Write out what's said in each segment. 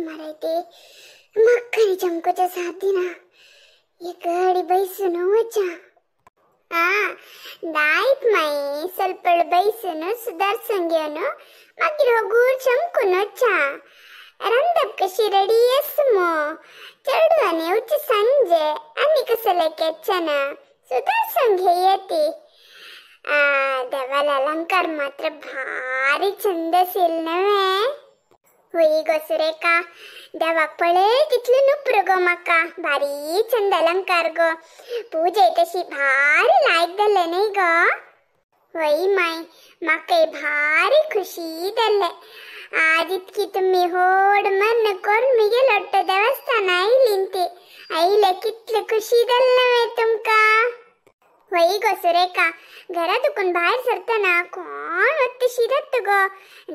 मारायते म्हाका चमकोच्या साथ दिना एक अडी बैसून वचा दायत माई ಸ್ವಲ್ಪ ಬೈಸನು ಸುಧಾರ್ಸಂಗ್ घेवन मागीर हगूर चमकून वचा रांदप कशी रेडी आस मो चेडवान येवचे सांजे आनी कसले केचना सुधार्सून घेया ती. देवाला अलंकार मात्र भारी छंद असेल नव्हे. होय गो सुरेखा, देवाक पळय तितले नुप्र गो म्हाका भारी छंद अलंकार गो. पूजा तशी भारी लायक जाले न्ही गो. होय माय, म्हाकाय भारी खुशी जाले आज इतकी तुमी होड मन करून मिगेल वाटतो देवस्थान आयली ती आयले कितले खुशी जाले नव्हे तुमकां. होय गो सुरेखा, घरा दुकून भायर सरतना कोण वत्तशी जाता गो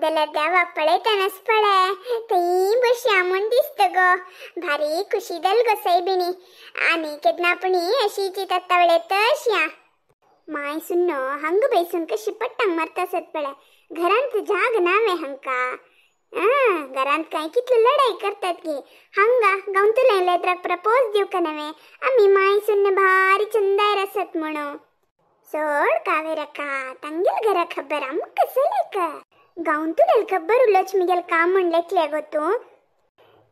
जाल्यार देवाक पळयतनाच पळय थंय बसया म्हूण दिसता गो. भारी खुशी जाल गो सायबिणी. आनी केन्ना पुणी अशी चिंतता वेळे तशया माय सुन्नो हंग बैसून कशी पट्टांग मारता आसत पळय. घरांत जाग नावे हांका. घरांत काय कितले लढाई करतात की हांगा गांवतले लेत्राक प्रपोज दिवका नव्हे आमी माय सुन्न भारी चंदायर आसत म्हणून. सोड कावेरका, तांगेल घरा खबर आमकां कसलेक गांवतुलेल खबर उलोच मिगेल काम म्हण लेखले गो तूं.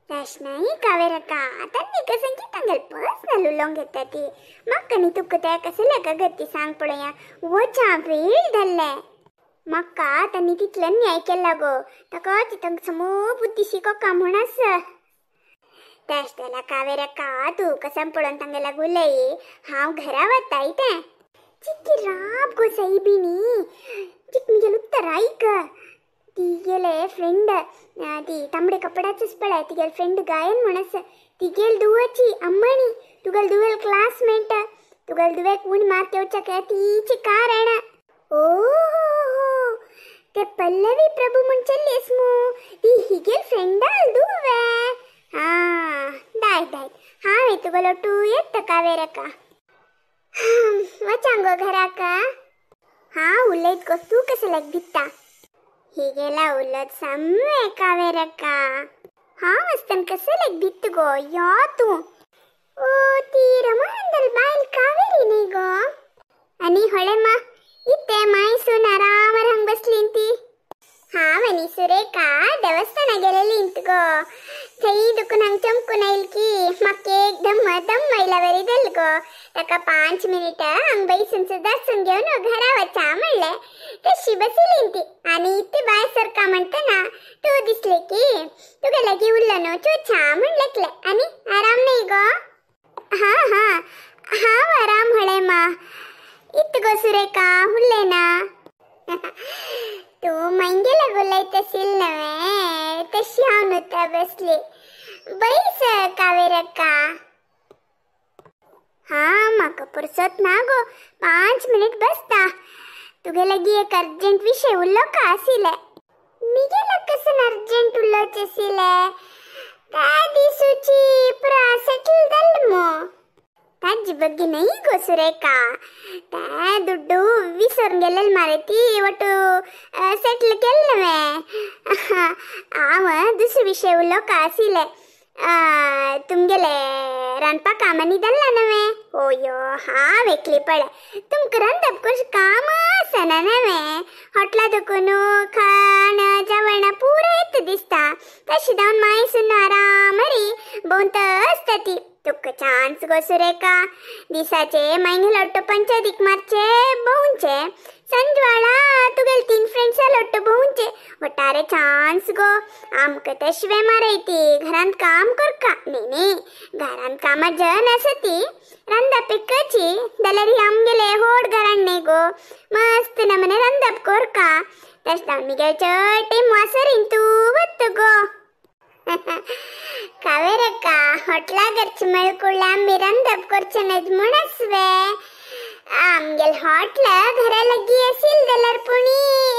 तशें न्हय कावेरका, तांणी कसं की तांगेल पर्सनल उलोवंक घेता ती. म्हाका न्ही तुका तें कसलेक गती सांग पळोवया. वचा वेळ जाल्ले म्हाका तांणी तितले न्याय केला गो ताका तितंक समू बुद्धी शिकोका म्हूण आसा. तशें जाल्यार कावेरका तूं कसं पळोवन तांगेल्या उलय, हांव घरा वताय तें. चिक्की राब गो सायबिणी, चिक मिगेल उत्तर आयक. तिगेले फ्रेंड ती तांबडे कपड्याचेच पळय तिगेल फ्रेंड गायन म्हूण आसा. तिगेल धुवाची अम्मणी तुगेल धुवेल क्लासमेट तुगेल धुवेक उण मात येवच्याक तीची कार येणा. ओ ते पल्लवी प्रभू म्हूण चल्ली आस मू ती हिगेल फ्रेंडाल धुवे. हां दाय दाय हांव तुगेलो टू येता कावेरका. वचांगो घराक. हांव उलयत गो तूं कसं लायक भिता हिगेला उलत सामवे कावेरका. हांव आसतना कसं लायक भित गो यो तूं. ओ ती रमानंदल बायल कावेरी न्ही गो. आनी होळे मा इत्ते मायसून आरामार हांग बसली ती. हांव आनी सुरेखा देवस्थाना गेलेली गो. थंय दुकून हांग चमकून आयल की म्हाका एकदम दम आयला बरी जाल गो. ताका 5 मिनिटां हांग बैसून सुदारसून घेवन घरा वचा म्हणलें. तशी बसली ती आनी इत्ते भायर सरका म्हणटना तूं दिसले की तुगे लागीं उरलो न्हू चोछा म्हूण लेखलें. आनी आराम न्ही गो. हां हां हांव आराम हळे मा. इत्त गो सुरेखा उरलें ना. तूं मांगेला उलयत आशिल्ल न्हय तशी हांव न्हू बसली. बैस कावेरका. हां म्हाका पुरसत ना गो 5 मिनिट बसता. तुगे लागीं एक अर्जंट विशय उलोवका आशिल्लें. मिगेला कसन अर्जंट उलोवचें आशिल्लें त्या दिसूची पुरा सेटल जाल मो. ताजी ಬಗ್ಗೆ न्हय गो सुरेखा, ते दुड्डू विसरून गेलेले मारे ती ಒಟ್ಟು सेटल केले नव्हे. हांव दुसरो विशय उलोवका आशिल्लें. तुमगेले रांदपा कामांनी जाल्ला नव्हे. होयो हांव एकली पळय तुमकां रांदप कशें काम आसना नव्हे. हॉटला दुकून खाण जेवण पुरा येता दिसता. तशें जावन मायसून आरामारी भोंवत आसता ती. तुका चान्स गो सुरेखा, दिसाचे मागीर लोट्टो पंचायतीक मारचे भोंवचे, सांजवाळा तुगेले 3 फ्रेंड्सा लोट्टो भोंवचे. वटारे चान्स गो. आमकां तशें मारयती घरांत काम करका न्ही न्ही घरांत कामां जन आसा ती रांदप एकची जाल्यार ही आमगेले होड घरान न्ही गो मस्त नमने रांदप करका. तशें जावन मिगेल चड टायम वासरीन तूं वता गो. कावेरका, हॉटला घरचे मेळकुळ्ळे आमी रांदप करचे न्हय म्हूण आसवे. आमगेल हॉटल घरा लागीं आशिल्लें जाल्यार पुणी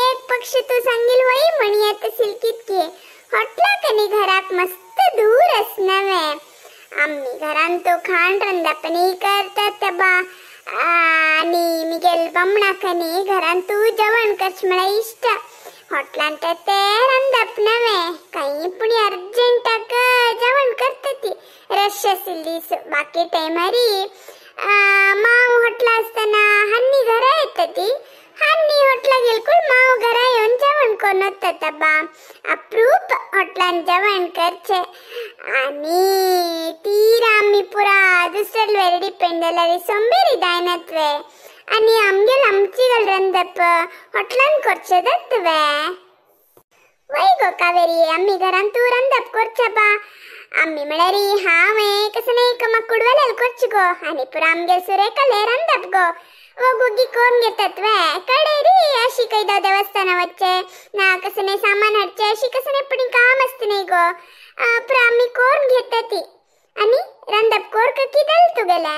एक पक्ष तूं सांगील वय म्हणी येता आशिल्ली कितकी. हॉटलाक आनी घराक मस्त दूर आस नव्हे. आमी घरान तो खाण रांदप न्ही करतात बा. आनी मिगेल बामणाक न्ही घरान तूं जेवण करचें म्हळ्यार इश्ट. हॉटलांत ते रांदप नव्हे. कांय पुणी अर्जंटाक बाकी टायमारी मांव हॉटला आसतना हन्नी घरा येता ती हन्नी हॉटला गेलकूळ मांव घरा येवन जेवण करून वता बा. अप्रूप हॉटलान जेवण करचे आनी तीर आमी पुरा दुसऱ्या डिपेंड जाल्यार सोंबेरी जायनातवे आनी आमगेल आमची गल रंदप हॉटलान करचे जातवे. वय गो कावेरी आमी घरान तूं रंदप करचे बा. आम्ही म्हळ्यार हांव कसं नाही का मग कुडवेल्यार करची गो आनी पुरा आमगेल सुरेखाले रंदप गो वोगोगी करून घेतात वे कडे रे अशी कैदा देवस्थाना वच्चे ना कसं नाही सामान हाडचे अशी कसं नाही पण काम असते नाही गो पुरा आम्ही करून घेतात ती आनी रंदप कोर की दल तुगेले.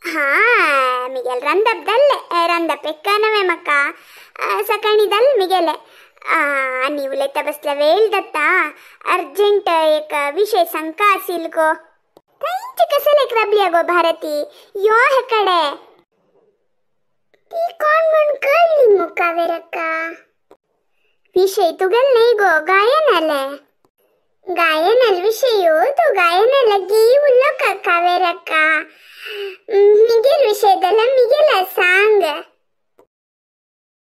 हा मिगेल रंदप दल्ले रंदप एक्क नवे म्हाका सकाळी दल मिगेले. आनी उलयता बसल्या वेळ जाता अर्जंट एक विशय सांगका आसील गो. थंयचे कसले राबली गो भारती यो हे कडे ती कोण म्हण कळ्ळी मु कावेरक्का. विशय तुगेल न्हय गो गायनाले गायनाल विशय तूं गायना लागी उलोवका कावेरक्का. मिगेल विशय जाल्यार मिगेला सांग.